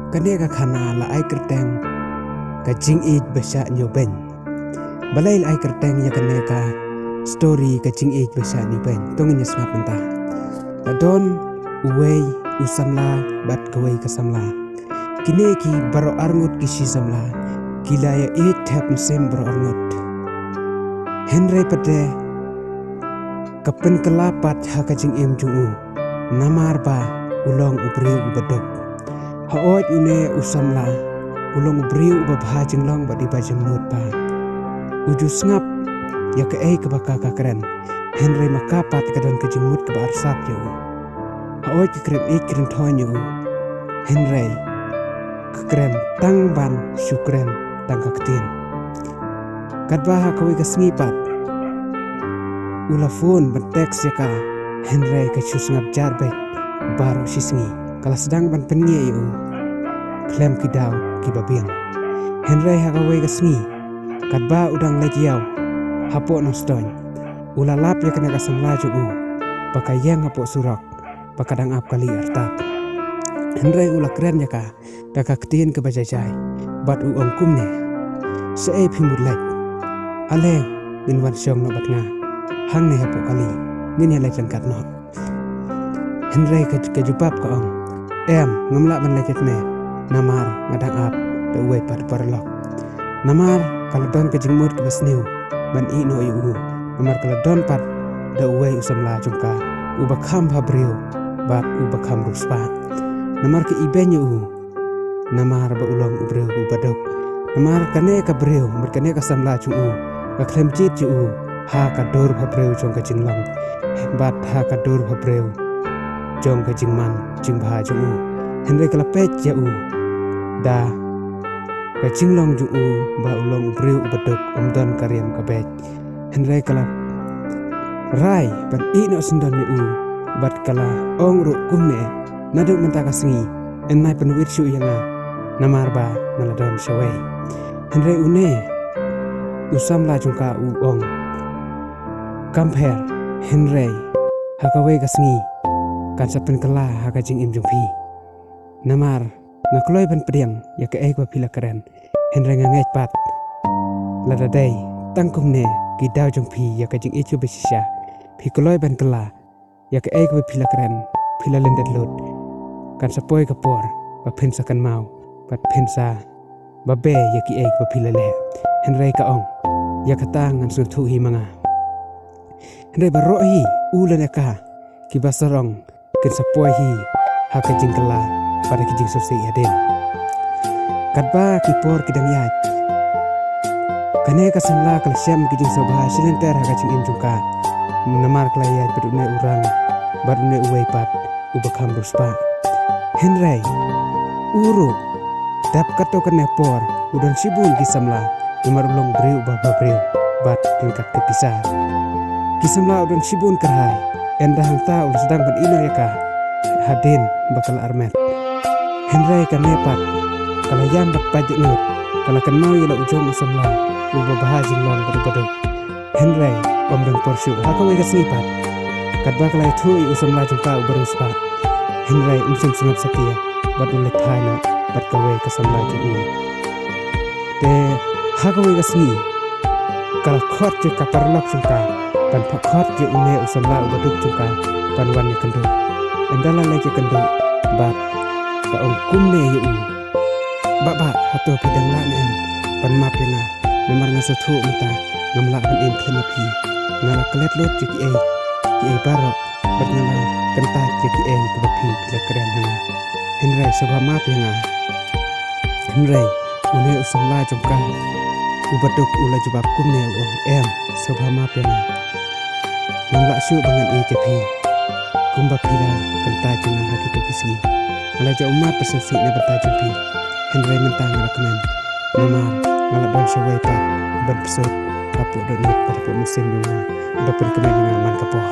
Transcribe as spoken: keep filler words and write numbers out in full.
Kane ka khana la ai kyrteng Ka Jingïeit Ba Shah Ñiewbeiñ. Balei la ai kyrteng ïa kane ka story Ka Jingïeit Ba Shah Ñiewbeiñ? To ngin ïa sngap mynta. La don uwei u samla bad kawei ka samla. Kine ki baroh arngut ki shi samla ki la ïa ïeit thep mynsiem baroh arngut. Hynrei pat de ka pynkylla pat ha ka jingim jong u, namar ba u long u briew uba duk. Hooid, une u samla u long u briew uba bha jinglong bad uba jemnud bha. U ju sngap ïa kaei kaba ka ka kren, hynrei ma ka pat ka don ka jingmut kaba arsap ïa u. Hooid, ka kren ïeit kren thoh ïa u, hynrei ka kren tang ban shu kren tang ka ktien. Katba ha kawei ka sngi pat u la phone ban text ïa ka, hynrei ka shu sngap jar beit baroh shi sngi. Ka la sdang ban pynïaid ïa u khlem ki daw kiba biang. Hynrei ha kawei ka sngi, katba u dang leit ïaw hapoh Nongstoiñ, u la lap ïa kane ka samla jong u ba ka ïeng hapoh surok ba ka dang ap kali artat. Hynrei u la kren ïa ka da ka ktien kaba jai jai bad u ong kumne: "Shaei phi mut leit? Ale ngin wan shong noh bad nga hangne hapoh kali, ngin ïa leit ryngkat noh." Hynrei ka, ka jubab ka ong: "Em, ngam lah ban leit bad me, namar nga dang ap da uwei pat u paralok." Namar ka la don ka jingmut kaba sniew ban ïehnoh ïa u, namar ka la don pat da uwei u samla jong ka uba kham bhabriew bad uba kham riewspah. Namar ka ibeiñ ïa u, namar ba u long u briew uba duk. Namar kane ka briew bad kane ka samla jong u ka khlem jied ïa u ha ka dur bhabriew jong ka jinglong bad ha ka dur bhabriew jong ka jingman jingbha jong u. Hynrei ka la peit ïa u da ka jinglong jong u ba u long u briew uba duk, um don ka riam ka beit. Hynrei ka la rai ban ïehnoh syndon ïa u bad ka la ong ruh kumne: "Naduh mynta ka sngi yn nai pynwit shuh ïa nga, namar ba nga la don shawei." Hynrei une u samla jong ka u ong: "Kam pher, hynrei ha kawei ka sngi kan sa pynkylla ha ka jingim jong phi. Namar nga kloi ban pdiang ïa kaei kaba phi la kren, hynrei nga ngeit pat lada dei tang kumne ki daw jong phi ïa ka jingïeit kaba shisha, phi kloi ban kylla ïa kaei kaba phi la kren, phi la lyndet lut. Kan sa poi ka por ba phin sa kynmaw bad phin sa babe ïa kiei kaba phi la leh." Hynrei ka ong: "Ïa kata ngan sngewthuh hi ma nga." Hynrei baroh hi u lane ka kiba sarong kin sa poi hi ha ka jingkylla bad ha ka jingsngewsih hadien. Katba ki por ki dang ïaid, kane ka samla ka la shem ki jingsngewbha shilynter ha ka jingim jong ka, namar ka la ïaid bad une u rang bad une uwei pat uba kham riewspah. Hynrei u ruh, dap katto katne por u don shibun ki samla, namar u long briew uba bhabriew bad ryngkat ka pisa. Ki samla u don shibun kyrhai, ynda hangta u la sdang ban ïehnoh ïa ka hadien ba ka la armet. Hynrei kane pat ka la ïam bad pait dohnud, ka la kynmaw ïa la u jong u samla uba bha jinglong bad uba duk. Hynrei ym don por shuh, ha kawei ka sngi pat, katba ka la ïathuh ïa u samla jong ka uba riewspah, hynrei um shym sngap satia bad u leit phai noh bad kawei ka samla jong u. Te ha kawei ka sngi ka la khot ïa ka paralok jong ka ban phah khot ïa une u samla uba duk jong ka ban wan ïakynduh. Ynda la leit ïakynduh bad ka ong kumne ïa u: "Bah bah, hato phi dang lah ne em ban map ïa nga? Namar nga sngewthuh mynta ngam lah ban im khlem ma phi. Nga la klet lut ïa kiei kiei baroh bad nga la kyntait ïa kiei kiba phi, phi la kren ha nga. Hynrei sngewbha map ïa nga." Hynrei une u samla jong ka uba duk u la jubab kumne, u ong: "Em, sngewbha map ïa nga. Ngam lah shuh ba ngan ïeit ïa phi kumba phi la kyntait ïa nga ha kito ki sngi. Nga la ju ummat ba sngewsih na bynta jong phi, hynrei mynta nga la kmen, namar nga la don shawei pat ban pynsuh hapoh dohnud bad hapoh mynsiem jong nga, ba pynkmen ïa nga man ka por."